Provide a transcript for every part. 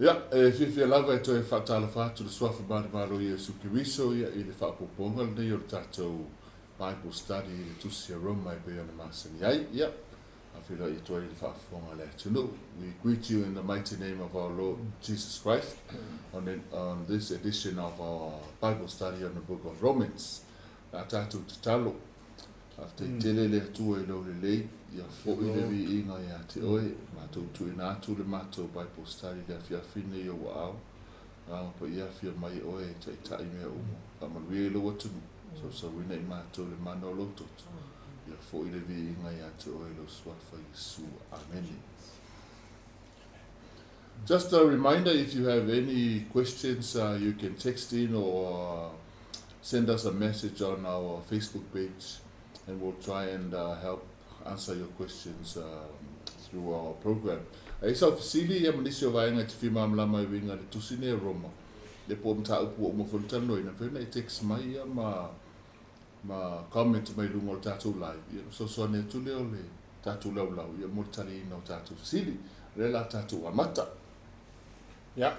Ia, e fiafia lava e toe faatalofa atu i le Suafa Manumalo o Iesu Keriso ia i le faaopoopoga lenei o le tatou Bible Study i le Tusi a Roma e pei ona masani ai. Ia, faafeiloai atu ai i le faafofoga a le atunuu. We greet you in the mighty name of our Lord Jesus Christ on, on this edition of our Bible study on the book of Romans. A tatou tatalo, Faafetai tele le Atua i lou lelei, ia foi le viiga ia te oe, matou tuuina atu le matou Bible study i le afiafi nei o ou aao, Agaga Paia afio mai oe e taitai mea uma, faamanuia i lou atunuu, sausauina i matou le mana o lou toto, ia foi le viiga ia te oe i lou Suafa Iesu. Amene. Just a reminder, if you have any questions, you can text in or send us a message on our Facebook page, and we'll try and help answer your questions through our program. A i sau fesili ia ma nisi o vaega e te fia malamalama e uiga i le tusi nei o Roma, ia po o mataupu ua uma foi ona talanoaina, mafai ona e text mai ia ma ma comment mai luga o le tatou live, ia ona fesoasoani atu lea o le tatou laulau ia mo le taliina o tatou fesili. O lea o le a tatou amata. Ia,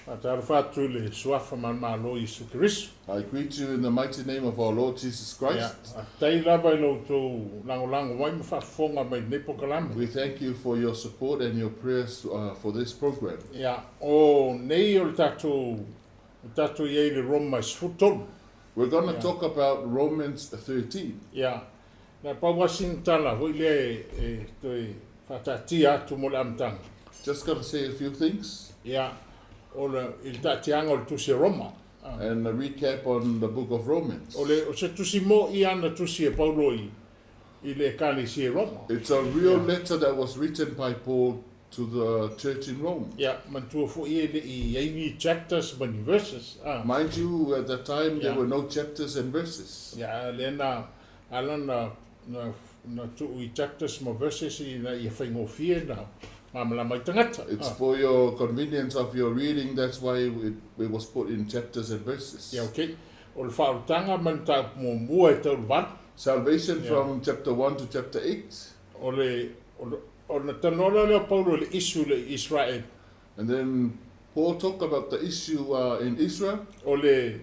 faatalofa atu i le Suafa ma le Malo Iesu Keriso. I greet you in the mighty name of our Lord Jesus Ia, Christ. faafetai lava i lo outou lagolago mai ma faafofoga mai i lenei polokalame. We thank you for your support and your prayers for this program. Ia, o nei o le tatou, o tatou i ai i le Roma e 13. We're gonna talk about Romans 13. Ia, na pau lava sina tala foi lea e toe faataatia atu mo le amataga. Just gonna say a few things. Ia, o le, i le taatiaga o le tusi a Roma. And a recap on the book of Romans. O le, o se tusi mo'i ana tusi e Paulo i, i le Ekalesia i Roma. It's a real letter that was written by Paul to the church in Rome. Ia, manatua foi e le i ai ni chapters ma ni verses. A. Mind you, at that time there were no chapters and verses. Ia, a lea na ala na, na, na tuu i chapters ma verses ina ia faigofie na malamalama ai tagata. It's for your convenience of your reading, that's why it, it was put in chapters and verses. Ia, okay. O le faaolataga ma le mataupu muamua e tau i le valu. Salvation from chapter 1 to chapter 8. O le, o le, Ona talanoa loa lea o Paulo i le issue i le Israel. And then Paul talk about the issue in Israel. O le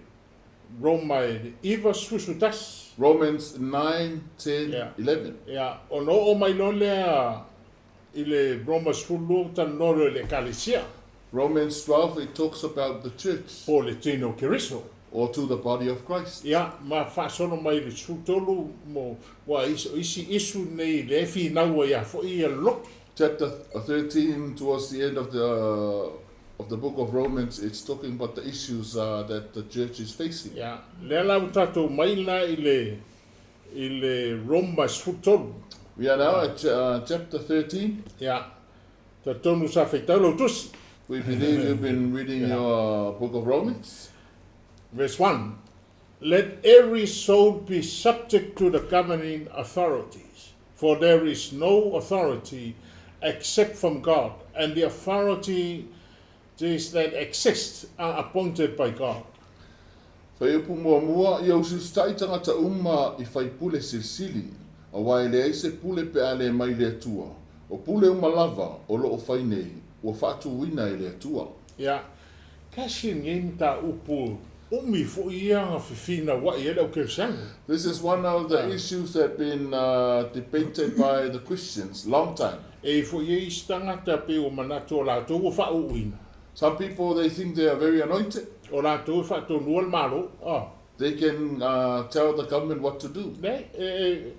Roma e le 9, 11. Romans 9, 10, 11. Ia, ona oo mai loa lea i le Roma 12 ua talanoa loa i le Ekalesia. Romans 12 it talks about the church. Po o le tino o Keriso. Or to the body of Christ. Ia, ma faasolo mai i le 13 mo, ua o isi issue nei lea e finau ai a foi ia le lotu. Chapter 13 towards the end of the of the book of Romans it's talking about the issues that the church is facing. Ia, lea la ua tatou mai la i le i le Roma 13. We are now at chapter 13. Ia, talitonu sa faitau lau tusi. We believe you've been reading your book of Romans. Verse 1. Let every soul be subject to the governing authorities, for there is no authority except from God, and the authorities that exist are appointed by God. Fuaiupu muamua, Ia usiusitai tagata uma i faipule silisili, aua e leai se pule pe a le mai le Atua. O pule uma lava o lo o fai nei, ua faatuina e le Atua. Ia, tasi lenei mataupu umi foi ia na fefinauai ai le au kerisiano. This is one of the issues that been debated by the Christians long time. E i foi ai isi tagata pei ua manatu o latou ua faauuina. Some people they think they are very anointed. O latou e faatonua le Malo. Oh. They can tell the government what to do. Leai, e,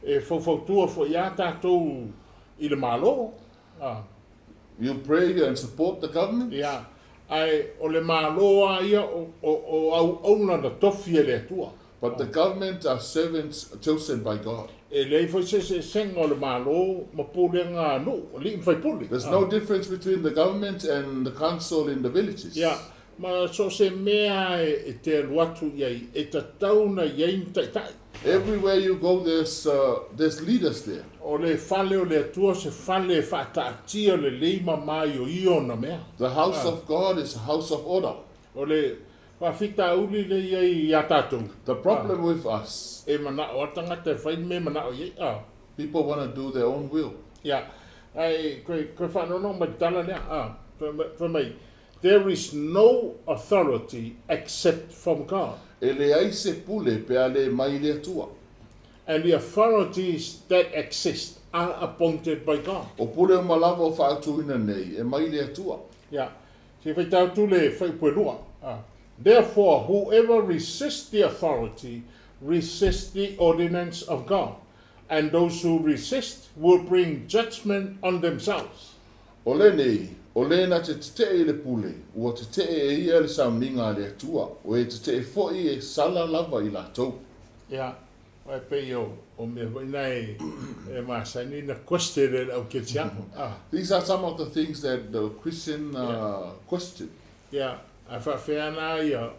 e faufautua foi lava tatou i le Malo. Ah. You pray and support the government. Ia, ae o le Malo lava ia o, o, o auauna na tofi e le Atua. But the government are servants chosen by God. E leai foi se eseesega o le Malo ma pulega a nuu, alii ma faipule. There's no difference between the government and the council in the villages. Ia, ma so o se mea e te alu atu i ai, e tatau ona i ai ni taitai. Everywhere you go there's there's leaders there. O le fale o le Atua o se fale e faataatia lelei ma maioio ona mea. The house of God is a house of order. O le faafitauli lea i ai iā tatou. The problem with us. E manao a tagata e fai le mea e manao i ai, a. People wanna do their own will. Ia, ae koe, koe faanoanoa mai le tala lea, a, fai mai, There is no authority except from God. E leai se pule pe a le mai le Atua. And the authorities that exist are appointed by God. O pule uma lava o faatuina nei, e mai le Atua. Ia, se i faitau atu le fuaiupu e lua. Therefore, whoever resists the authority resists the ordinance of God, and those who resist will bring judgment on themselves. O lenei, o le na te teteʻe i le pule, ua teteʻe e ia le sauniga a le Atua, o e teteʻe foʻi e sala lava i latou. Ia, e pei o, o mea foi na e, e masani na question e le au Keretiano. Ah. These are some of the things that the Christian question. Ia, a faafefea ana ia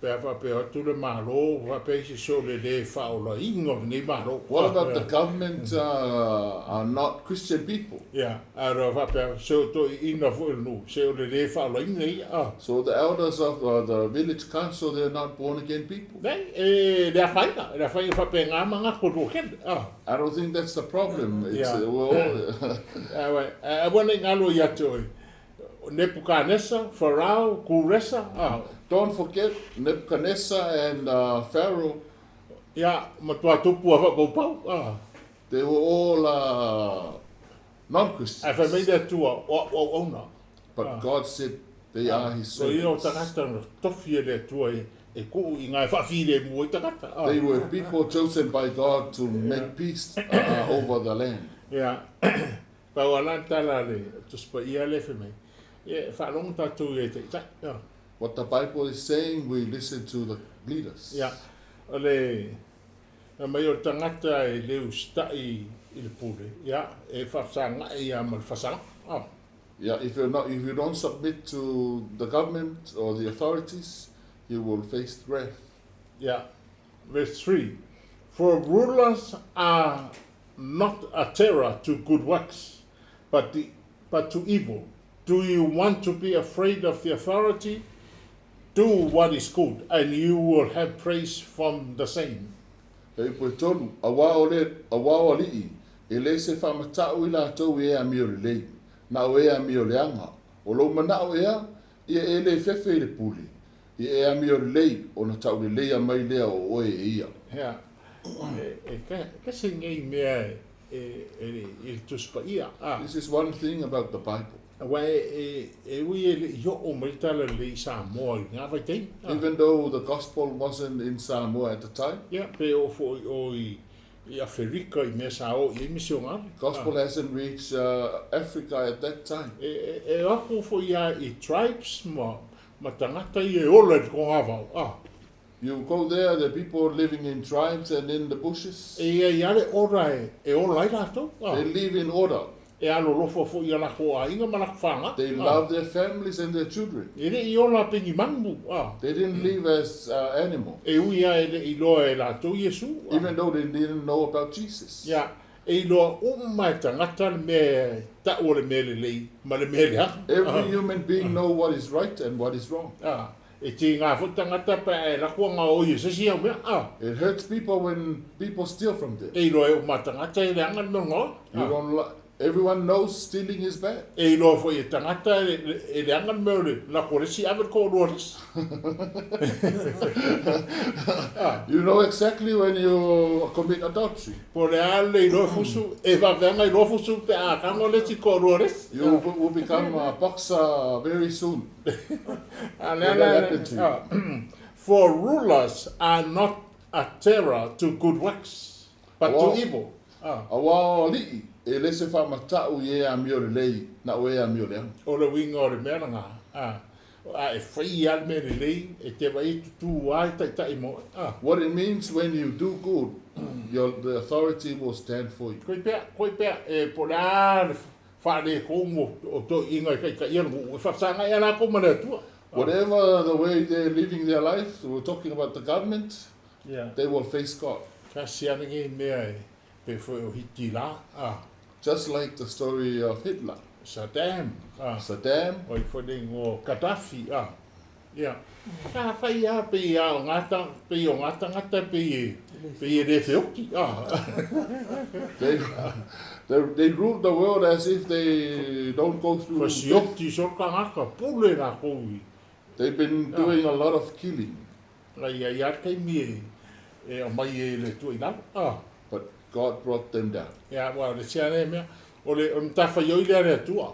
Pe a faapea atu le Malo, faapea isi so le le faaolaina o lenei Malo. What about the government are not Christian people? Ia, a roa faapea se o toeaiina foi o le nuu, se o le le faaolaina ia. A. So the elders of the village council, they are not born again people? Nei, e le afaina, e le afaina faapena manatu o toatele. A. I don't think that's the problem. It's, Ia. we're all Ae, aua ne i galo ia te oe, Nepukanesa, Farao, Kuresa, a. Don't forget Nebuchadnezzar and Pharaoh. Ia, matua tupu a whakaupau, a. They were all non-Christians. Ae whai mai le Atua, o au auauna. But God said they are his So ia o servants. tagata na tofi e le Atua e kuu i nga e whaafilemu ai tagata, a. They were people chosen by God to make peace over the land. Ia, Pau a la tala a le Tusi Paia lea e fai mai, Ia, e faalogo tatou i e taitai. Ia. What the Bible is saying, we listen to the leaders. Ia, o le fai mai o le tagata e le usitai i le pule, ia, e faafesagai ia ma le fasalaga. Oh. Yeah, if you're not, if you don't submit to the government or the authorities, you will face wrath. Ia, verse 3, For rulers are not a terror to good works, but, the, but to evil. Do you want to be afraid of the authority? Do what is good, and you will have praise from the same. He upu e tolu, auā o le, auā o aliʻi, e le se faamatau i latou i e amio lelei, na o e amio leaga. O lou manaʻo ea, ia e le fefe i le pule, I e amio lelei, ona tauleleia mai lea o oe e ia. Hea, e, e, kasi nei mea e, e, i le Tusi Paia. A. This is one thing about the Bible. Aua e, e, e ui e le i oo mai le tala lelei i Samoa i ngā vaitaimi. A. Even though the gospel wasn't in Samoa at the time. Ia, pe oo foi o i, i Awherika i mea sa oo i ai misionare. Gospel hasn't reached Africa at that time. E, e, e ako foi ia i tribes ma, Ma tagata ia e ola i le kogavao, a. You go there, the people living in tribes and in the bushes. E ia i a le ora e, e ola ai latou, a. They live in order. E alolofa foi i a lakou aiga ma lakou whanga, They a. love their families and their children. E le i ola pengi mangu, a. They didn't live as animal. E ui a e le i loa e latou Iesu, a. Even though they didn't know about Jesus. Ia, e iloa uma e tagata le mea e tau o le mea lelei ma le mea leaga. Every human being know what is right and what is wrong. A, e tīngā foi tagata pe a e lako anga o ia se isi au mea, a. It hurts people when people steal from them. E iloa e uma tagata e leaga le mea ngaoi, a. You don't li- everyone knows stealing is bad. E iloa foi e tagata e leaga le mea o le lako o le isi ave le toalua o le isi. You know exactly when you commit adultery. Po o le a le iloa fusu, e faafeaga iloa fusu pe a tago le isi toalua o le isi. You will become a boxer very soon. A lea la, For rulers are not a terror to good works, but to evil. Auā o alii, e le se faamatau i e amio lelei, na o e amio leaga. O le uiga o le mea lena, a e fai lava le mea lelei, e te vaai e tutū ai taitai mo oe. A. What it means when you do good, your, the authority will stand for you. Koi pea, koi pea, e po o le a le faaletonu o toeaiina e taitaia le nuu, e faafesagai lava latou ma le Atua. Whatever the way they're living their life, we're talking about the government, they will face God. Tasi lava lenei mea e pei foi o Hitila, a. Just like the story of Hitler. Saddam, a. Saddam. O ai foi le igoa o Gaddafi, a. Ia. Sa fai lava pei a o ngā ta, pei o ngā tangata pei e, pei e le feoki. Ah. They rule the world as if they don't go through death. Fasioti so tagata, pule lākou i. They've been doing a lot of killing. Ngai ia ia taimi e, e aumai e le Atua i lalo. Ah. But God brought them down. Ia, ua o le sia lea mea, o le, o le matafaioi lea a le Atua.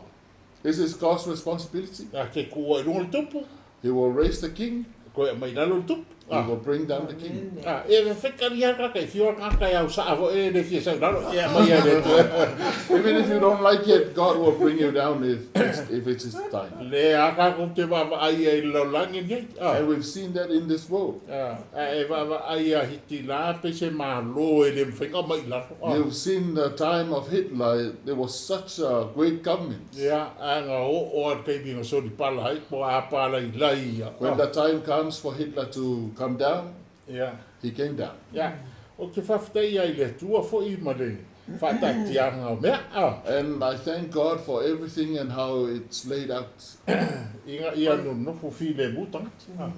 This is God's responsibility. A te kua i runga le tupu. He will raise the king. Koe mai lalo le tupu. He will bring down the king. A, e whekari a kaka, e whio a kaka e au saa fo e le fia sau lalo, e a mai a le atua. Even if you don't like it, God will bring you down if it's his time. Le a kako te vaavaai ai i le lalolagi nei. A. And we've seen that in this world. A, a e vaavaai a hiti la pe se malo e le mwhainga mai lalo. A. You've seen the time of Hitler, there was such a great government. Ia, a nga o o a taimi nga soli pala hai, po a pala i lai ia. When the time comes for Hitler to come down, Ia. he came down. Ia, o te whawhetai ai le Atua foi ma le whaatatianga o mea. A. And I thank God for everything and how it's laid out. I nga ia no nofo fi le mu tangata. A.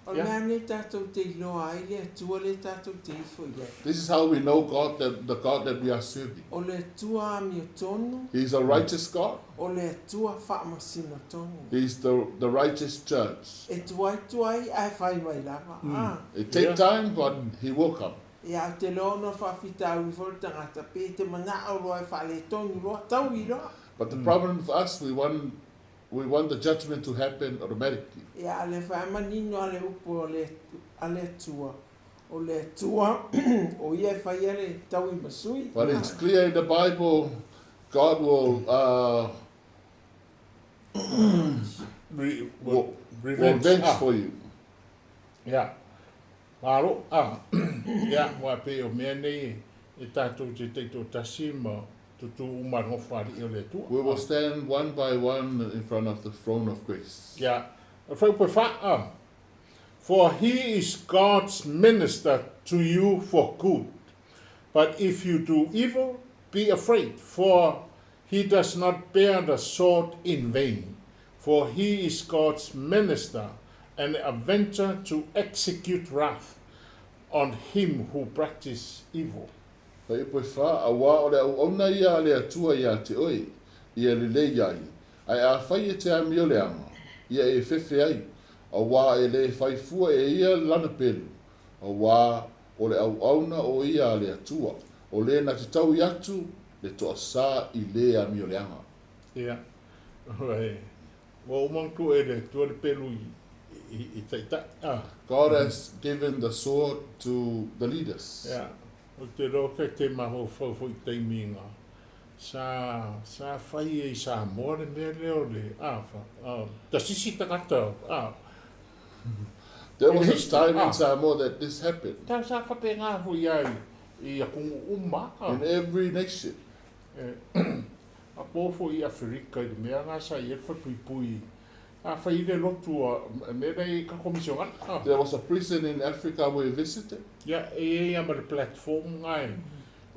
O le mea nei tātou te iloa ai le Atua le tātou te ifo i ai. This is how we know God, that the God that we are serving. O le Atua amio tonu. He is a righteous God. O le Atua whaamasino tonu. He is the righteous judge. E tuai tuai ae whai mai lava, a. It take time but he will come. Ia, o te loa ona whaawhitauri fo le tangata, pe te manao roa e whaaletonu roa, tau i roa. But the problem with us, we want We want the judgment to happen automatically. Ia, a le whaamanino a le upu o le, a le Atua, o le Atua, o ia e whai a le tau i masui. But it's clear in the Bible, God will, uh, Re, will, revenge, will avenge ah. for you. Ia, malo, ah. Ia, mua pe o mea nei e tātou te taitoatasi ma tutū uma le ngofo alii o le Atua. We will stand one by one in front of the throne of grace. Ia, o le fuaiupu e fa, ah. For he is God's minister to you for good. But if you do evil, be afraid, for he does not bear the sword in vain. For he is God's minister, an avenger to execute wrath on him who practice evil. Fuaiupu e fa, Auā o le auauna ia a le Atua iā te oe, ia lelei ai, ae afai e te amioleaga, ia e fefe ai, auā e lē fai fua e ia lana pelu, auā o le auauna o ia a le Atua, o lē na te taui atu le toasā i lē amioleaga. Ia, ua uma ona tuu e le Atua le pelu i taitai. A. God has given the sword to the leaders. Ia, ou te iloa kai te mafaufau foi i taimi nga sa sa fai e i Samoa le mea lea o le a fa a tasisi tagata a. There was a time in Samoa that this happened. Ta sa whapenga foi ai i atunuu uma. In every nation. A po foi i Awherika i le mea nga sa i ai le falepuipui a fai i le lotu a mea nei ka komisionana. There was a prison in Africa we visited. Ia, e i ai a ma le platform nga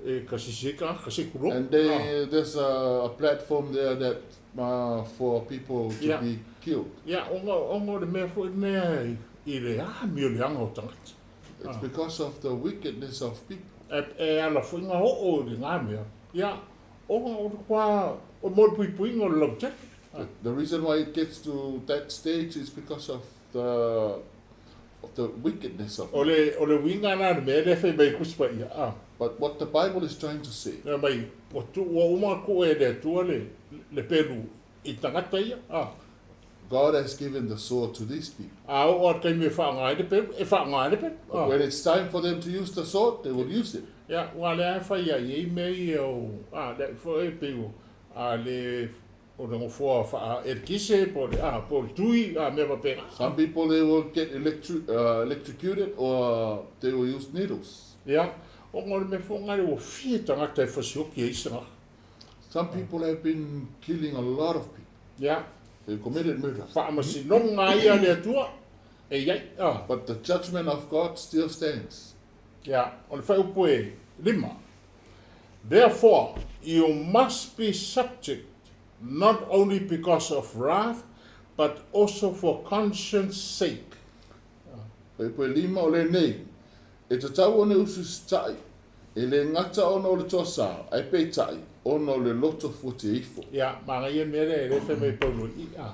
e ka sisi ai ka ka seku lotu. And they, there's a platform there that for people to be killed. Ia, ona, ona o le mea foi lea i le amioleaga o tagata. It's because of the wickedness of people. E, e ala foi nga oo i le nga mea. Ia, ona o le kua, o mo le puipuiga o le lautele. The reason why it gets to that stage is because of the of the wickedness of O le, o le uiga la le mea lea e fai mai ai Kusi Paia, a. But what the Bible is trying to say. Mea mai, ua tu, ua uma atu e le Atua le, le pelu i tagata ia, a. God has given the sword to these people. A oo a le taimi e whaanga ai le pelu, e whaanga ai le pelu, But when it's time for them to use the sword, they will use it. Ia, ua lea e whai ai ei mea ia o, a, le, fo e pei o, a le, o le ngofoa whaa erekise, po le, a, po le tui, a, mea wapena. Some people, they will get electrocuted or they will use needles. Ia, o ngā le mea whaanga ua whie tangata e whasioki e isanga. Some people have been killing a lot of people. Ia. They committed murder. Whaamasinoga ai a le Atua, e iai, a. But the judgment of God still stands. Ia, o le whaiupu e lima. Therefore, you must be subject, not only because of wrath, but also for conscience sake. Fuaiupu 5 o lenei, E tatau ona e usiusitaʻi, e le gata ona o le toasā, ae peitai, ona o le loto fuatia ifo. Ia, manaia le mea lea e le fai mai Paulo i i, a.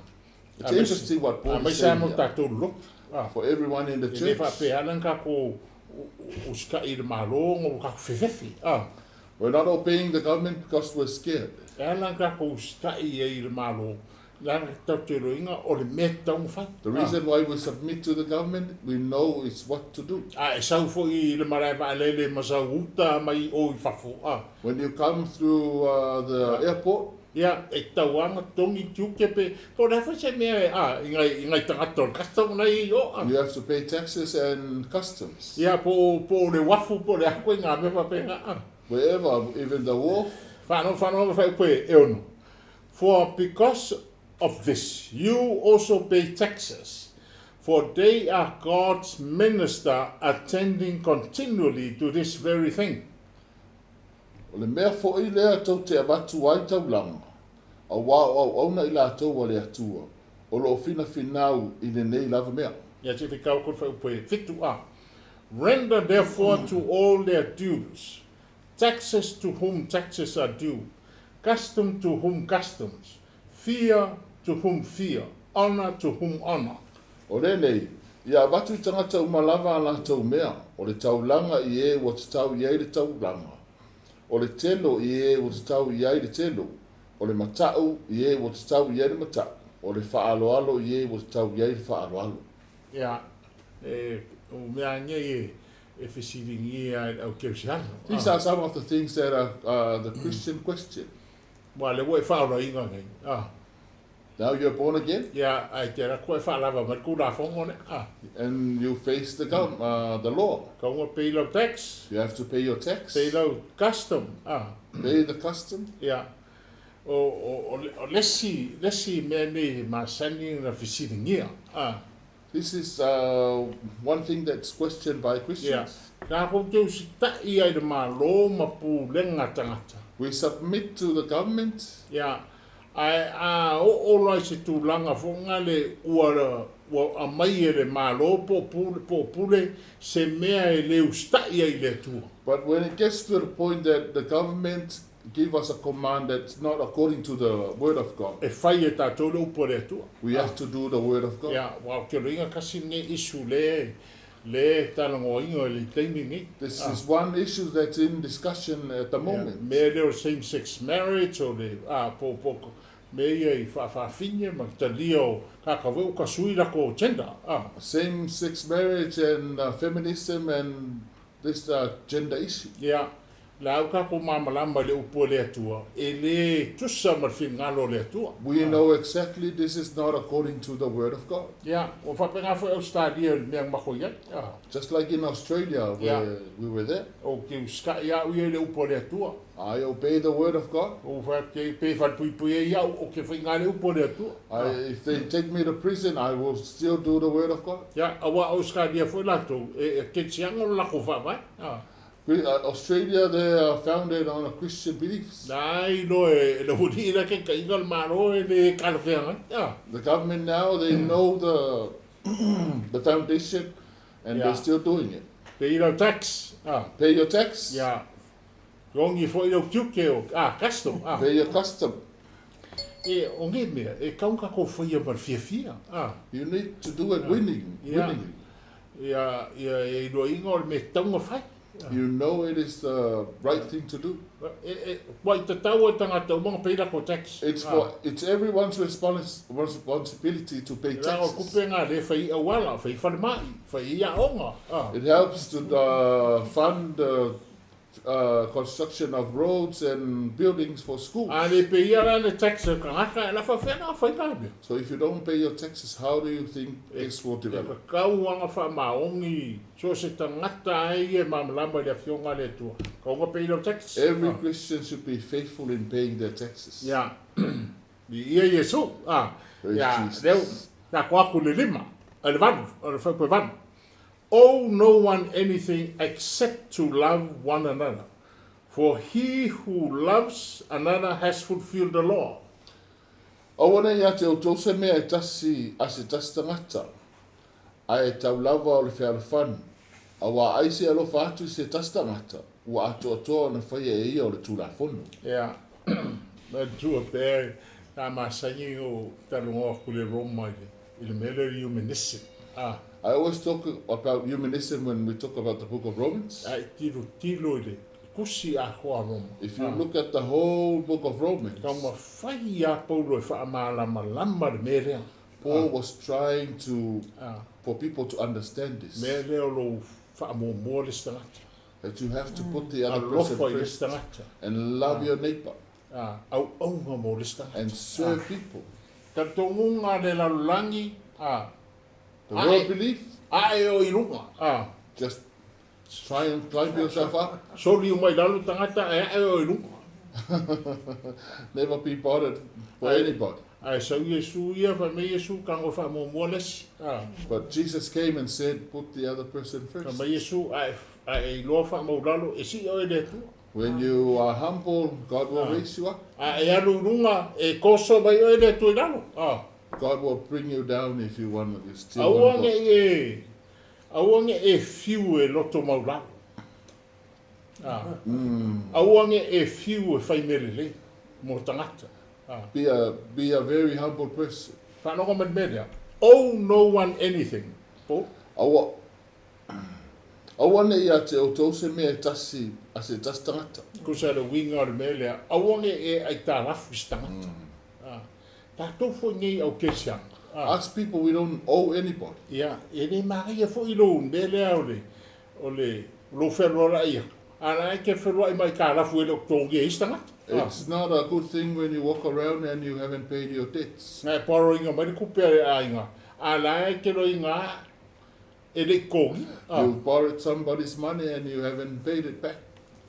It's interesting what Paul is Aemaise saying lava mo here. tatou loto, a. For everyone in the E le church. faapea lava na tatou usitai i le Malo ona ua tatou fefefe, a. We're not obeying the government because we're scared. E ala ona tatou usitai ai i le Malo, leaga tatou te iloaina o le mea e tatau ona fai. The reason why we submit to the government, we know it's what to do. A e sau foi i le malae vaalele ma sau uta mai o i fafo, a. When you come through the airport, Ia, e tatau lava ona totogi tiute pe, po o le a foi se mea e, a, i ngai, i ngai tagata o le custom na i o, a. you have to pay taxes and customs. Ia, po o, po o le uafu po o le a koe ngā mea faapena, a. Wherever, even the wharf. Whānau, whānau, whai koe, e ono. For because of this, you also pay taxes, for they are God's minister attending continually to this very thing. O le mea foi lea tou te avatu ai taulaga, auā o auauna i latou a le Atua, o lo o finafinau i lenei lava mea. Ia te whikau koe whai upe whitu a. Render therefore to all their dues, taxes to whom taxes are due, custom to whom customs, fear to whom fear, honor to whom honor. O lenei, ia avatu i tagata uma lava a latou mea, o le taulaga i e ua tatau i ai le taulaga, o le telo i e ua tatau i ai le telo, o le mataʻu i e ua tatau i ai le mataʻu, o le faaaloalo i e ua tatau i ai le faaaloalo. Ia, e, o mea nei e, e fesiligia e le au kerisiano. These are some of the things that are the Christian question. Ua le ua e faaolaina nei. Ah. Now you're born again. Ia, ae te ala koe faalava mai le Tulafono lea. Ah. And you face the the law. Kaunga pay lau tax. You have to pay your tax. Pay lau custom. Ah. Pay the custom. Ia. O, o, o, o le isi, le isi mea nei e masani ona fesiligia. Ah. This is one thing that's questioned by Christians. Ia. Tatou te usitai ai i le Malo ma pulega tagata. We submit to the government. Ia. Ae a oo loa i se tulaga foga le ua ua aumai e le Malo po o po o pule se mea e le usitai ai i le Atua. But when it gets to the point that the government give us a command that's not according to the word of God. E fai e tatou le upu a le Atua. We have to do the word of God. Ia, ua ou te loiga kasi lenei issue le le talanoaina i le taimi lenei. This is one issue that's in discussion at the moment. Ia, mea lea o same sex marriage o le, a, po, po, mea ia i faafaafine ma talia o kakaveu ka sui lako gender, a. Same sex marriage and feminism and this gender issue. Ia, la au tatou malamalama i le upu a le Atua, e le tusa ma le finagalo o le Atua. We know exactly this is not according to the word of God. Ia, ua faapena foi Ausetalia i le mea na matou i ai. Just like in Australia where we were there. Ou te usitai au ia i le upu a le Atua. I obey the word of God. Ou fai atu ai, pe falepuipui ai au, ou te whainga le upu a le Atua. I, if they take me to prison, I will still do the word of God. Ia, aua Ausetalia foi latou, e, e kerisiano le latou faavae. Australia, they are founded on a Christian beliefs. Na i loa e le aualii la taitaiga o le Malo e le talafeagai. The government now, they know the the foundation and they're still doing it. Pay lau tax. Pay your tax. Ia. Totogi foi lau tiute o, a, custom. Pay your custom. E, o nei mea, e tatau ona tatou faia ma le fiafia. You need to do it winning, willingly. Ia, ia, ia iloaina o le mea e tatau ona fai. You know it is the right thing to do. E, e, ua i tatau e tagata uma ona pay lako tax. It's for, it's everyone's responsibility to pay Leaga o taxes. tupe na lea e fai i auala, fai i falemai, fai i aoga. It helps to fund the construction of roads and buildings for schools. A le pay-ia la le tax a le tagata, e la faafefea ona fai la mea? So if you don't pay your taxes, how do you think this will develop? E tatau ona faamaoni so o se tagata ai ia e malamalama i le Afioga a le Atua, ka ona pay lau tax. Every Christian should be faithful in paying their taxes. Ia, viia Iesu. A, Praise ia, Jesus. lea ua tatou atu i le lima, le valu, o le fuaiupu e valu. Owe no one anything except to love one another, for he who loves another has fulfilled the law. Aua nei ia te outou se mea e tasi a se tasi tagata, ae tau lava o le fealofani, auā ai se alofa atu i se tasi tagata, ua atoatoa ona faia e ia o le Tulafono. Ia, manatua pea sa masani ona talanoa atu i le Roma i le mea lea o le humanism. A. I always talk about humanism when we talk about the book of Romans. A e tilotilo i le tusi atoa a Roma. If you look at the whole book of Romans. Taumafai a Paulo e faamalamalama le mea lea. Paul was trying to for people to understand this. Mea lea o lou faamuamua le isi tagata. That you have to put the other person Alofa i le first isi tagata. and love your neighbor. Auauna mo le isi tagata. And serve people. Talitonuga le lalolagi, a. The world belief. Ae o i luga, a. Just try and climb yourself up. Soli uma i lalo tagata ae ae o i luga. Never be bothered for anybody. Ae sau Iesu ia, fai mai Iesu, tago e faamuamua le isi, a. But Jesus came and said, put the other person first. Fai mai Iesu, a e iloa faamaulalo, e sii oe e le Atua. When you are humble, God will raise you up. A e alu i luga, e toso mai oe e le Atua i lalo, a. God will bring you down if you want, you still Aua want ne God. i e, aua ne i e fiu e loto maulalo. A. Aua ne i e fiu e fai mea lelei mo tagata. A. Be a, be a very humble person. Faalogo mai le mea lea, owe no one anything. Po. Aua, aua ne i ia te outou se mea e tasi a se tasi tagata. Tusa le uiga o le mea lea, aua ne i e aitalafu i se tagata. A. Tatou foi nei au kerisiano. A. Us people, we don't owe anybody. Ia, e le manaia foi lou mea lea o le, o le, lou fealualuai atu, a la e te feluai mai aitalafu e le o totogia e isi tagata. A. It's not a good thing when you walk around and you haven't paid your debts. Na e borrow-ina mai le tupe a le aiga, a la e te loiga e le i totogia. A. You've borrowed somebody's money and you haven't paid it back.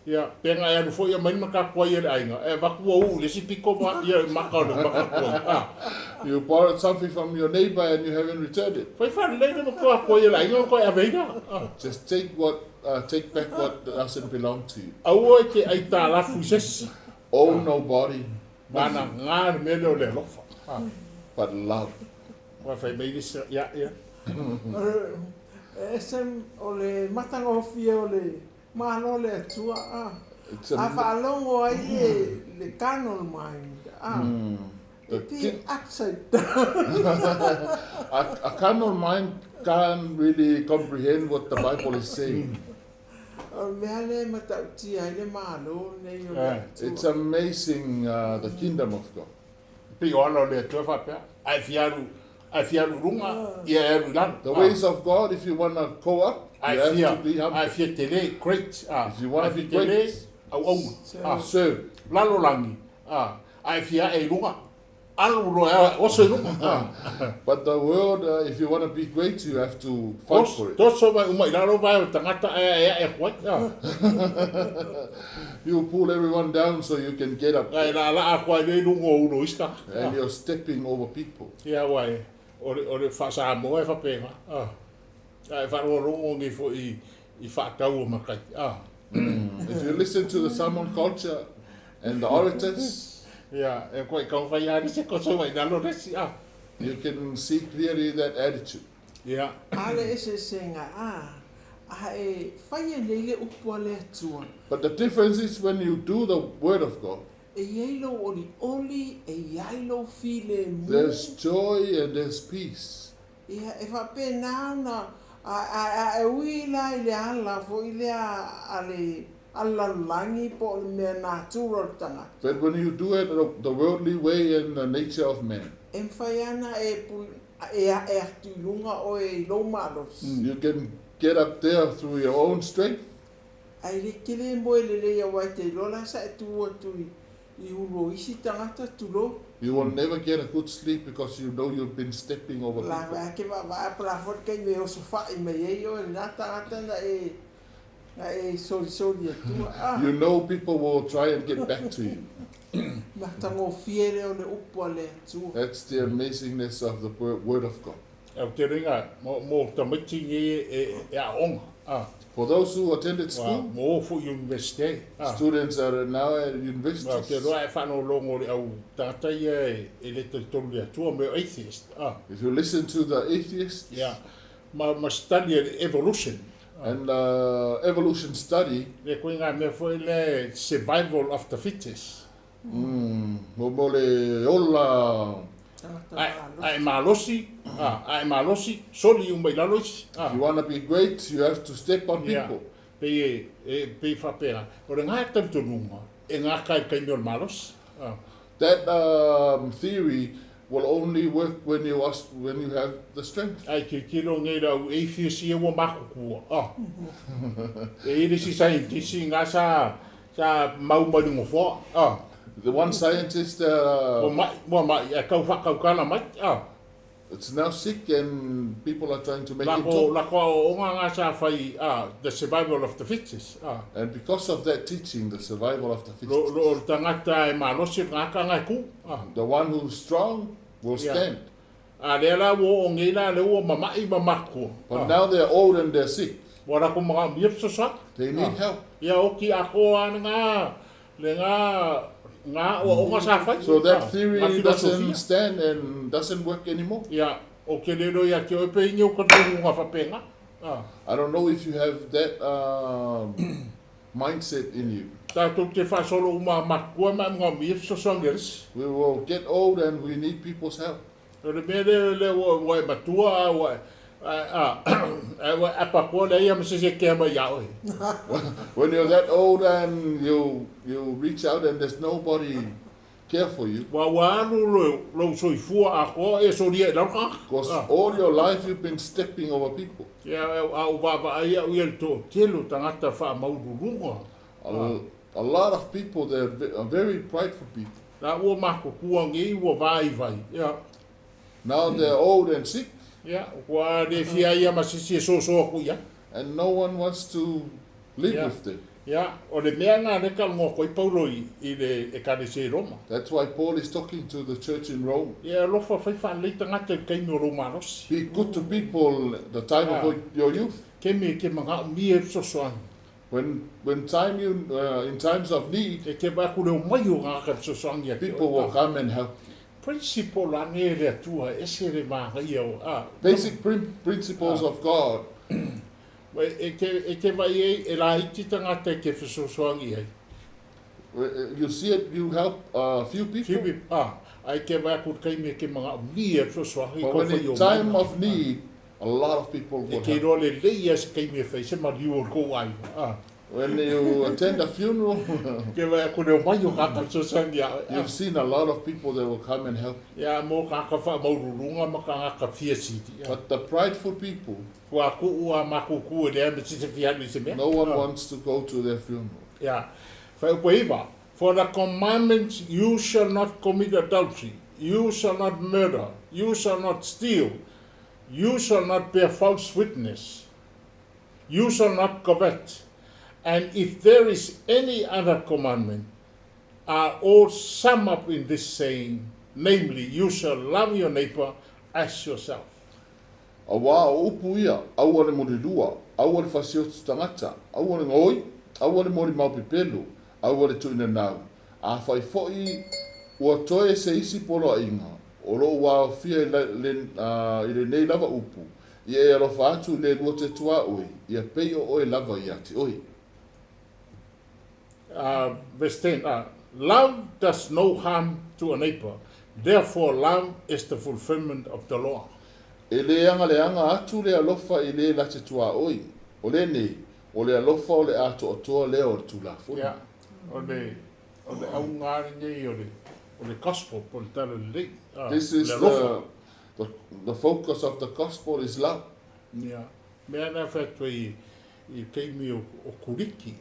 Ia, pe na e alu foi aumai le matatuai a le aiga, e avatu ua uu i le isi pito ma ia maka o le matatuai. A. You borrowed something from your neighbor and you haven't returned it. Fai faalelei le matatuai a le aiga ona toe ave ai lea. A. Just take what, take back what doesn't belong to you. Aua e te aitalafu i se isi. Owe nobody Mana nothing. ngā le mea lea o le alofa. A. But love. Ua fai mai le isi, ia, ia. O le, ese, o le matagofie o le Malo le Atua a. A faalogo ai le le carnal mind a. E be upside down. A carnal mind can't really comprehend what the Bible is saying. O le mea lea e matautia ai le Malo lenei o le Atua. It's amazing the kingdom of God. Pei o ala o le Atua faapea, a e fia alu, a e fia alu i luga, ia e alu i lalo. The ways of God, if you wanna go up, you have to be humble. A e fia tele, great, a, If you wanna a e fia be tele, great, auauna, a, serve. lalolagi, a, a e fia ae i luga, alu loa e oso i luga, a. But the world, if you wanna be great, you have to fight for it. Toso mai uma i lalo vae o tagata ae ae ae atu ai, a. You pull everyone down so you can get up. Ae laalaa atu ai lea i luga o ulo o isi tagata. And you're stepping over people. Ia aua e, o le, o le faa-Samoa e faapena, a. A e faalogologo nei foi i faatau o matai, a. If you listen to the Samoan culture and the orators, Ia, e koe taumafai lava le se toso mai lalo le isi, a. you can see clearly that attitude. Ia. A le eseesega, a, a e fai e nei le upu a le Atua. But the difference is when you do the word of God. E i ai lou olioli, e i ai lou filemu. There's joy and there's peace. Ia, e faapena ona, a, a, a e ui la i le ala foi lea a le, a le lalolagi po o le mea natura o le tagata. But when you do it the worldly way and the nature of man. E mafai ana e pule, e ae atu i luga oe i lou malosi. You can get up there through your own strength. Ae le tele moe lelei aua e te iloa la sa e tu atu i, i ulu o isi tagata, tulou. You will never get a good sleep because you know you've been stepping over La people. vea ke vaavaa pela foi le taimi e osofai mai ai oe lena tagata na e, na e solisoli atua. Ah. You know people will try and get back to you. Matagofie lea o le upu a le Atua. That's the amazingness of the word of God. Au te ringa, mo, mo tamaiti nei e, e aoga. For those who attended Ua school, mo fo'i iunivesite ai. students that are now at Ua te universities, loa e faalogologo le au tagata ia e le talitonu i le Atua mea o atheist. If you listen to the atheists Ia, ma study e le evolution. And evolution study, Le koe ngā mea foi le survival of the fittest. Mo le ola. Tagata malosi. A e malosi, a e malosi, soli uma i lalo isi. If you want to be great, you have to step on people. Pei e pei faapena. O le ngā talitonuga, e ngā kai kaimi o le malosi. That theory will only work when you have the strength. Ai tilotilo nei le au atheist ia ua makukua. E i le isi scientist ngā sa mau mai le ngofoa. The one scientist Ua mai, e kau whakaukana mai. It's now sick and people are trying to make him Lako, talk. lako o ngā ngā sa whai, the survival of the fittest. And because of that teaching, the survival of the fittest, Lo o le tangata e malosi ngā ka ngai ku. The one who's strong will stand. A lea la ua o ngei la le ua mamai ma makua. But now they're old and they're sick. Ua rako mga miep sosa. They need help. Ia oki ako ana ngā, le ngā, ngā o o ngā sa whai. So that Ngā theory filosofia. Doesn't stand and doesn't work anymore. Ia, o ke lelo ia ke ope ingi o katoru ngā whapenga. I don't know if you have that mindset in you. Tātou te whasolo uma makua ma ngā miep sosa ngeris. We will get old and we need people's help. O le mea lea le ua e matua a ua a ua apa koa le ia ma se se kea mai ia oe. When you're that old and you reach out and there's nobody care for you, Ua ua alu lo lo soifua a koa e soria e lau ka. Because all your life you've been stepping over people. Ia a u vava ai au ia le tō telo tangata wha maururunga. A lot of people, they're are very prideful people. La ua mako kua ngei ua vai vai. Ia. Now they're old and sick, Ia, ua le fia ia ma sisi e so so aku ia. And no one wants to live with them. Ia, o le mea ngā reka ngō koi paulo i le e kare se Roma. That's why Paul is talking to the church in Rome. Ia, lofa whai wha lei tangata i kaimi o Romalosi. Be good to people at the time of your youth. Ke me ke manga mi e so so. When time you in times of need, E ke ba ku leo mai o ngā ka so so ia. People will come and help. Principle ane le atua e se le maga ia o. Basic principles of God. E ke vai e e la iti tangata e ke fesoasoani ai. You see it, you help a few people. Few people, ai ke vai ku kai me ke manga mi e fesoasoani. But when in time of need, a lot of people E will ke help. roa le lei ia se kai me whai se mariu o ko ai. When you attend a funeral, Ke vai ku leo mai o ka ka fesoasoani ia. You've seen a lot of people that will come and help. Ia mo ka ka wha maururunga ma ka ngā ka fia siti. But the prideful people, Kua ku ua maku ku e lea me sise fia ni se mea. No one wants to go to their funeral. Ia. Whai upo iwa. For the commandments, you shall not commit adultery, you shall not murder, you shall not steal, you shall not bear false witness, you shall not covet. And if there is any other commandment, are all summed up in this saying, namely, you shall love your neighbor as yourself. A wā o upu ia, aua le moli lua, aua le fasiotu tangata, aua le ngoi, aua le moli mau pepelu, aua le tuina nau. A whai foi ua toe se isi polo a inga, o lo ua o fia i le nei lava upu, ia e alofa atu le lua te tua oe, ia pei o oe lava ia te oe. Verse 10, love does no harm to a neighbor, therefore love is the fulfillment of the law. E le anga le anga atu le alofa i le la te tua oi. O le nei, o le alofa o le ato o toa leo o le tūlafono. Ia, o le au ngā nei o le gospel, po le tala lelei. This is le alofa. the focus of the gospel is love. Ia, mea na whatua i teimi o Kuriki.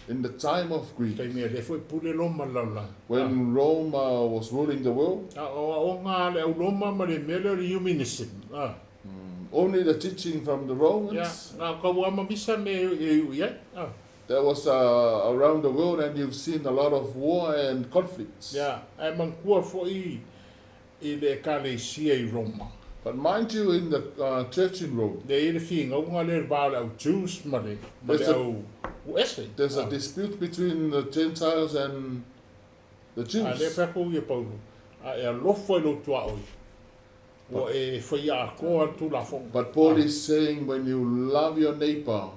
In the time of Greek, Teimi e le foi pule Roma laula. When Rome was ruling the world, O ngā le au Roma ma le mea le o le humanism. Only the teaching from the Romans Ia, ngā kau ama misa me e ui ai. That was around the world, and you've seen a lot of war and conflicts. Ia, ai mangkua foi i le ekalesia i Roma. But mind you, in the church in Rome, Lea e i ai le figauga lea i le va o le au Jews ma le ma le There's a- au ese. there's a dispute between the Gentiles and the A lea Jews. fai atu ia Paulo, A e alofa i lou tuaoi, ua e faia atoa le Tulafono. But Paul is saying when you love your neighbor,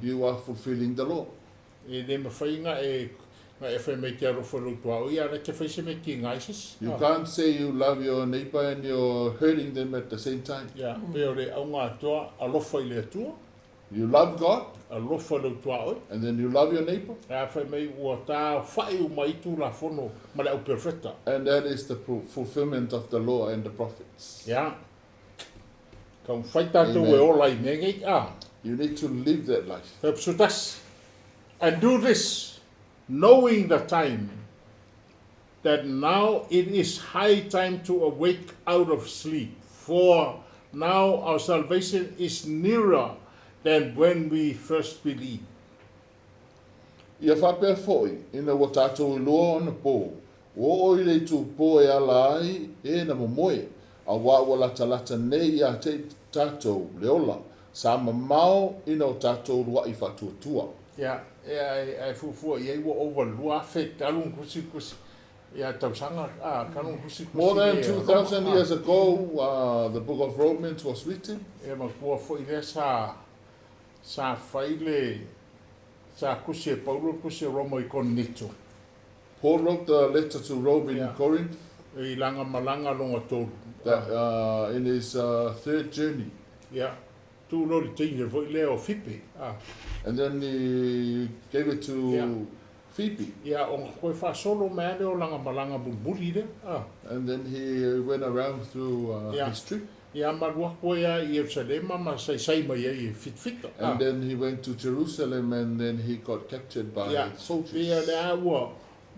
you are fulfilling the law. E le mafai na e na e fai mai te alofa i lou tuaoi, a o la e te fai se mea tiga ai se isi. You can't say you love your neighbor and you're hurting them at the same time. Ia, pei o le auga atoa, alofa i le Atua, You love God alofa i lou tuaoi. and then you love your neighbor, A fai mai ua taofa'i uma ai Tulafono ma le au perofeta. and that is the fulfillment of the law and the prophets. Ia, taumafai tatou e Amen. ola i mea nei, a. You need to live that life. 71. And do this, knowing the time, that now it is high time to awake out of sleep, for now our salvation is nearer than when we first believed. Ia faapea foi, ina ua tatou iloa ona pō, ua oo i le itupō e ala ai e na momoe, auā ua latalata nei iā te i tatou le ola, sa mamao ina o tatou luaʻi faatuatua. Ia, e ae fuafua i ai ua ova 2000 talu ona tusitusi ia tausaga, a, talu ona tusitusi More than le 2,000 Roma, a. years ago, the book of Romans was written. E matua foi lea sa, sa fai le, sa tusi e Paulo le tusi a Roma i Korinito. Paul wrote the letter to Rome in Yeah. Corinth I lana malaga lona tolu. that, in his third journey. Ia, tu loa le teine foi lea o Fipe, a. And then he gave it to Yeah. Phoebe. Ia, ona toe faasolo mai lava lea o lana malaga mulimuli lea, a. And then he went around through Yeah. his trip. Ia, ma alu atu ai lava i Ierusalema ma saisai mai ai e fitafita, a. And then he went to Jerusalem and then he got captured by Ia, soldiers. pei lea ua,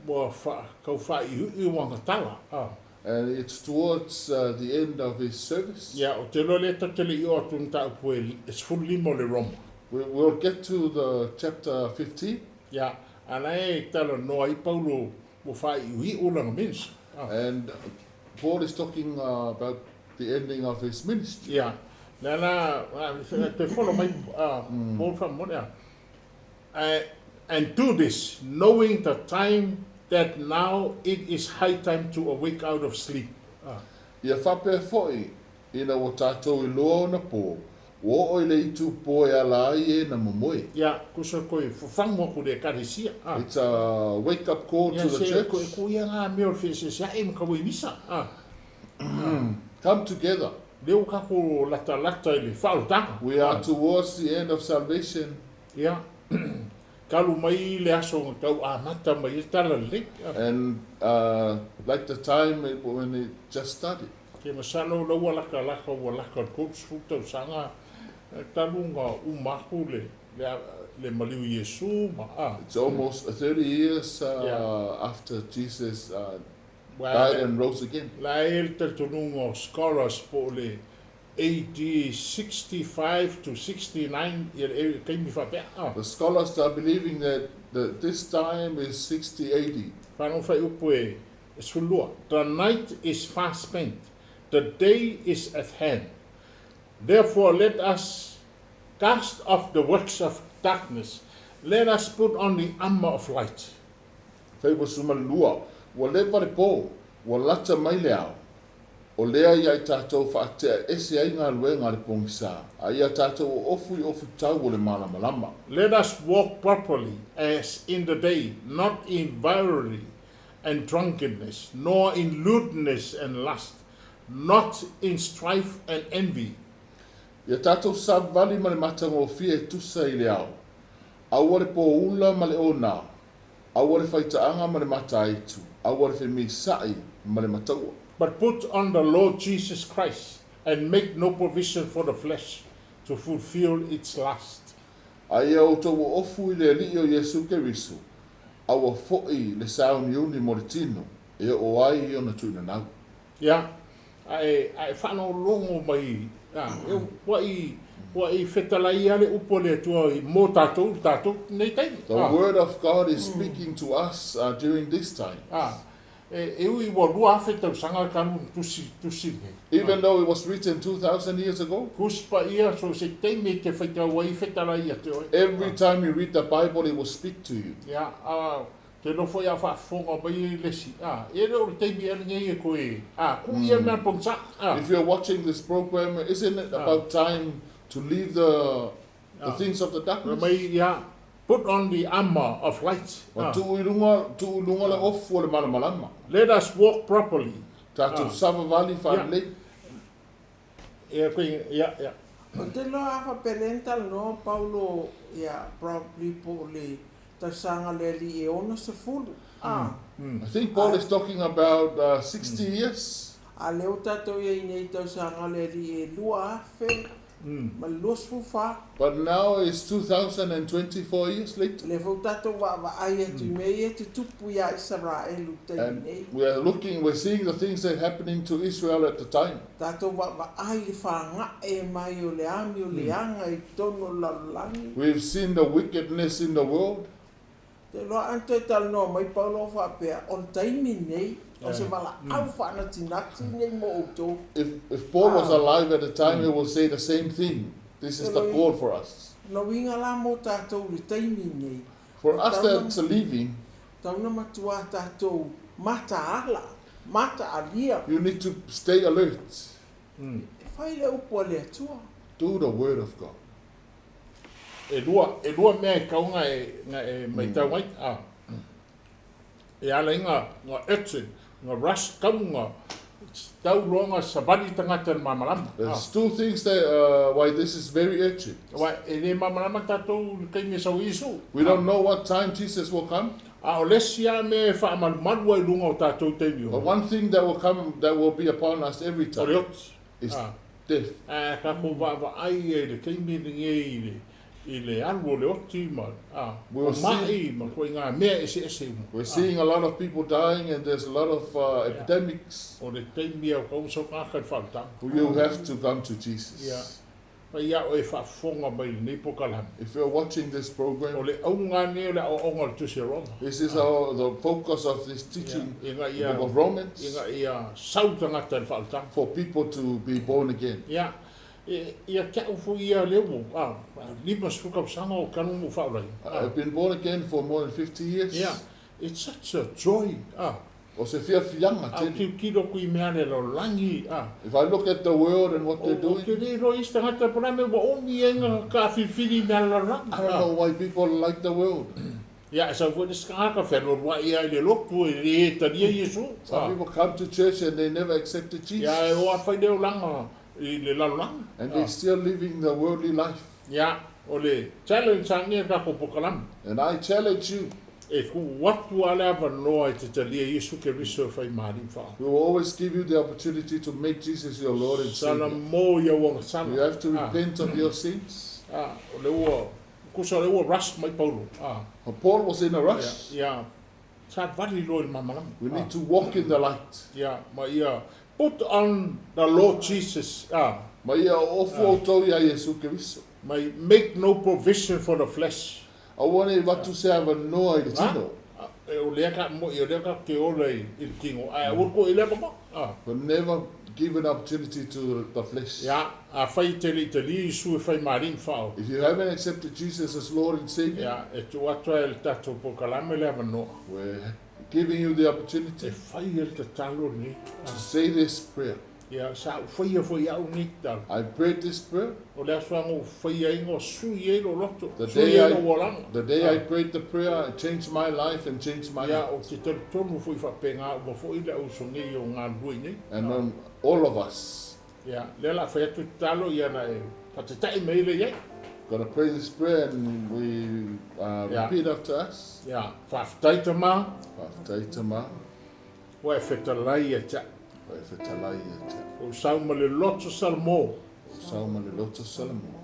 ua fa, tau faaiuiu ana tala, a. And it's towards the end of his service. Ia, ou te iloa lea tatou te le i oo atu i le mataupu e 15 o le Roma. We, we'll get to the chapter 15. Ia, a la e talanoa ai Paulo ua faaiuiu lana ministry. A. And Paul is talking about the ending of his ministry. Ia, lea la, toe follow mai Paul faamolemole. A. Ae, and do this, knowing the time that now it is high time to awake out of sleep. A. Ia faapea foi, ina ua tatou iloa ona pō, ua oo i le itupō e ala ai e na momoe. Ia, kusa koe fafagu atu i le Ekalesia. A. It's a wake up call Ia, to the se church. koe ku ia ngā mea o le feeseeseaʻi ma ka uimisa. A. Come together. Lea ua tatou latalata i le faaolataga. We are towards the end of salvation. Ia, talu mai le aso na tau amata mai ai le Talalelei. And like the time when it just started. Ke masalo la ua lakalaka ua laka i le 30 tausaga talu na uma aku le le maliu i Iesu ma a. It's almost 30 years after Jesus died and rose again. La e le talitonuga o scholars po o le AD 65 to 69 ia le taimi faapea a. The scholars are believing that the, this time is 60 AD. Whanau whai upu e 12. The night is far spent, the day is at hand. Therefore let us cast off the works of darkness, let us put on the armour of light. Faiva 12, Ua leva le pō, ua lata mai le ao. O lea ia i tatou faatea ese ai galuega a le pogisa, a ia tatou oofu i ofu tau o le malamalama. Let us walk properly as in the day, not in revelry and drunkenness, nor in lewdness and lust, not in strife and envy. Ia tatou savali ma le matagofie e tusa i le ao. Aua le pōula ma le ōnā, aua le faitaaga ma le mataaitu, aua le femisaʻi ma le mataua. But put on the Lord Jesus Christ, and make no provision for the flesh to fulfill its lust. A ia outou oofu i le Alii o Iesu Keriso, aua foʻi le sauniuni mo le tino e oo ai i ona tuinanau. Ia, a e, a e faalogologo mai, a, e, ua i, ua i fetalai ia le upu a le Atua i mo tatou i le tatou nei taimi. The word of God is speaking to us during this time. A, E, e ui ua 2000 tausaga talu ona tusi, tusi lenei. Even though it was written 2,000 years ago, Tusi paia so o se taimi e te faitau ai fetalai ia te oe. every time you read the Bible, it will speak to you. Ia, a, te nofo ia faafofoga mai le isi, a, e le o le taimi ea lenei e toe, a, kuu ia mea pogisa, a. If you're watching this program, isn't it about time to leave the things of the Fai darkness? mai, ia, put on the armour of light. Ua A. tuu i luga, tuu i luga le ofu o le malamalama. Let us walk properly. Tatou savavali faalelei. Ia, koe, ia, ia. Ou te iloa a faapea lea na talanoa Paulo ia probably po o le tausaga o le alii e 60 a. I think Paul is talking about 60 years. A lea ua tatou i ai nei i tausaga o le alii e 2024. But now it's 2024 years later. Lea foi ua tatou vaavaai atu i mea ia e tutupu iā Isaraelu i le taimi And nei. we are looking, we're seeing the things that are happening to Israel at the time. Tatou vaavaai i le fagae mai o le amio leaga i totonu o le lalolagi. We've seen the wickedness in the world. Te iloa a na toe talanoa mai Paulo faapea, o le taimi nei, o se valaau faanatinati nei mo outou. If Paul was alive at the time, he will say the same thing. This is the call for us. Lona uiga la mo tatou i le taimi nei, For us that's living, tau na matuā tatou mataala, mataalia. you need to stay alert. E fai le upu a le Atua. Do the word of God. E lua, e lua mea e tau na e, na e matau ai, a. E ala ai nga, nga urgent, nga rush, tau nga, tau loa nga savali tagata i le malamalama. There's two things that why this is very urgent. Aua e le malamalama tatou i le taimi e sau ai Iesu. We don't know what time Jesus will come. A o le isi lava mea e faamalumalu ai i luga o tatou i taimi But o, one thing that will come, that will be upon us every o le time oti. is death. Ae tatou vaavaai ai i le taimi lenei i le, i le alu o le oti ma, a, We o will see. maʻi ma ituaiga mea eseese uma. We're seeing a lot of people dying, and there's a lot of epidemics. O le taimi e o sau tagata i le faaolataga. You have to come to Jesus. Ia. Mai ia oe e faafofoga mai i lenei polokalame. If you're watching this O program, le auga lenei o le aoaoga o le Tusi a Roma. this is the focus of this teaching, Ia, ina the ia, book of Romans, ina ia sau tagata i le faaolataga. for people to be born again. Ia, e, ia te au foi ia lea ua, a, 50 tausaga o talu ona ou faaolaina. I've been born again for more than 50 years. Ia, it's such a joy, a. O se fiafiaga A tele. tilotilo atu i mea a le lalolagi, a. If I look at the world and what they're Ou doing, te le iloa isi tagata po o le a mea ua omi ai na taafilifili i mea a le lalolagi. I don't know why people like the world. Ia, e sau foi le isi tagata fealualuai lava i le lotu e le talia Iesu. Some people come to church and they never accepted Ia, e Jesus. o afa i le olaga i le lalolagi. And they're still living the worldly life. Ia, o le challenge a nei tatou polokalame. And I challenge you, E tuu atu lava le avanoa e te talia Iesu Keriso e fai ma alii ma faaola. we will always give you the opportunity to make Jesus your Lord and Sala Savior. mo i au agasala. You have to repent of your sins. A, o le ua, kusa o le ua rush mai Paulo. A, But Paul was in a rush. ia, savali loa i le malamalama. We need to walk in the light. Ia, ma ia, put on the Lord Jesus. A, Ma ia ofu outou ia Iesu Keriso. ma make no provision for the flesh. Aua ne i vatu se avanoa i le tino. A, e o lea ka mo, o lea ka te ola i le tino. Ae aua le koe i lea mama. A, But never give an opportunity to the flesh. ia, afai e te le i talia Iesu e fai ma alii ma faaola. If you haven't accepted Jesus as Lord and Savior, Ia, e tuu atu ai e le tatou polokalame le avanoa. we're giving you the opportunity E fai e le tatalo lenei. to say this prayer. Ia, sa ou faia foi au nei tatalo. I prayed this prayer. O le aso lava na ou faia ai na sui ai lou loto, The sui day ai I, lou olaga. the day I prayed the prayer, it changed my life and changed my Ia, heart. ou te talitonu foi faapena uma foi le auso nei o galulue nei. And all of us Ia, lea o le a fai atu le tatalo, ia na e faatata'i mai ai lea i ai. gonna pray this prayer and we repeat after us. Ia, faafetai Tama. Faafetai Tama. Ua e fetalai ia te au. Ua e fetalai ia te au. Ou sau ma le loto Salamo. Ou sau ma le loto Salamo.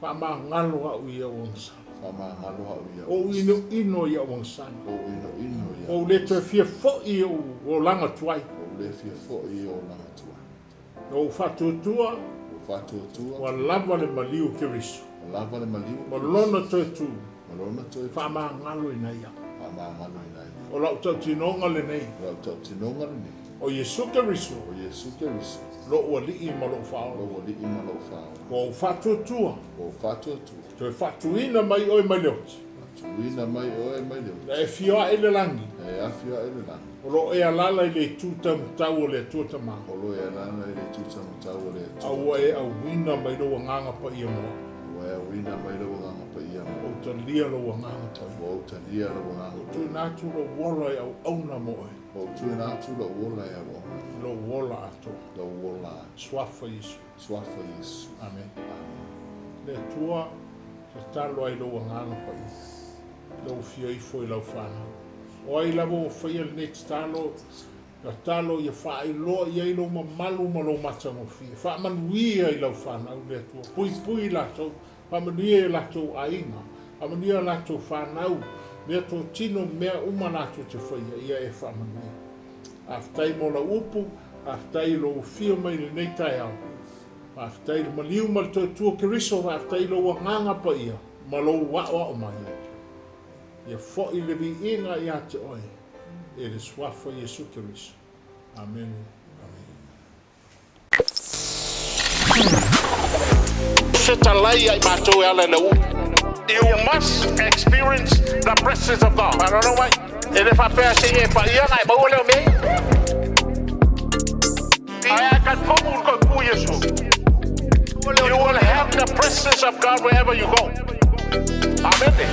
Faamagalo au i au agasala. Faamagalo au i au Ou inoino i au agasala. Ou inoino i au Ou le toe fia foi i ou olaga tuai. Ou le fia foi i ou olaga tuai. Na ou faatuatua. Ou faatuatua. Ua lava le maliu o Keriso. Ua lava le maliu o Ma lona toe tu. Ma lona toe tu. Faamagalo ina ia. Faamagalo ina ia. O lau tautinoga lenei. O lau tautinoga lenei. O Iesu Keriso. O Iesu Keriso. Lou Alii ma lou Faaola. Lou Alii ma lou Faaola. Ua ou faatuatua. Ua ou faatuatua. Toe faatuina mai oe mai le oti. Faatuina mai oe mai le oti. Na e afio ae i le lagi. Na e afio ae i le lagi. O lo o e alaala i le itu taumatau o le Atua Tama. O lo o e alaala i le itu taumatau o le Atua A ua e auina mai lou Agaga Paia mo au. Ua e auina mai lou Agaga Paia mo au. Ua ou talia lou Agaga Paia. Ua ou talia lou Agaga Paia. Ua tuuina atu lou ola e auauna mo oe. Ua ou tuuina atu lou ola e auauna. Lou ola atoa. Lou ola atoa. Suafa Iesu. Suafa Iesu. Amene. Amene. Le Atua, tatalo ai lou Agaga Paia, lou afio ifo i lau fanau. O ai lava ua faia lenei tatalo, tatalo ia faailoa i ai lou mamalu ma lou matagofie. Faamanuia i lau fanau le Atua, puipui latou, faamanuia i latou aiga, faamanuia i latou fanau, mea totino, mea uma latou te faia, ia e faamanuia. Faafetai mo lau upu, faafetai i lou afio mai i lenei taeao. Faafetai i le maliu ma le toetua Keriso, faafetai i lou agaga paia ma lou aoao mai. Ia foi le viiga ia te oe e le Suafa Iesu Keriso. Amene. Amene. Fetalai ia i matou e ala i lau upu. You must experience the presence of God. I don't know why. E le faapea se i e paia ona e maua lea o mea ia. Ae a e talitonu i le toepu Iesu, you will have the presence of God wherever you go. Amene.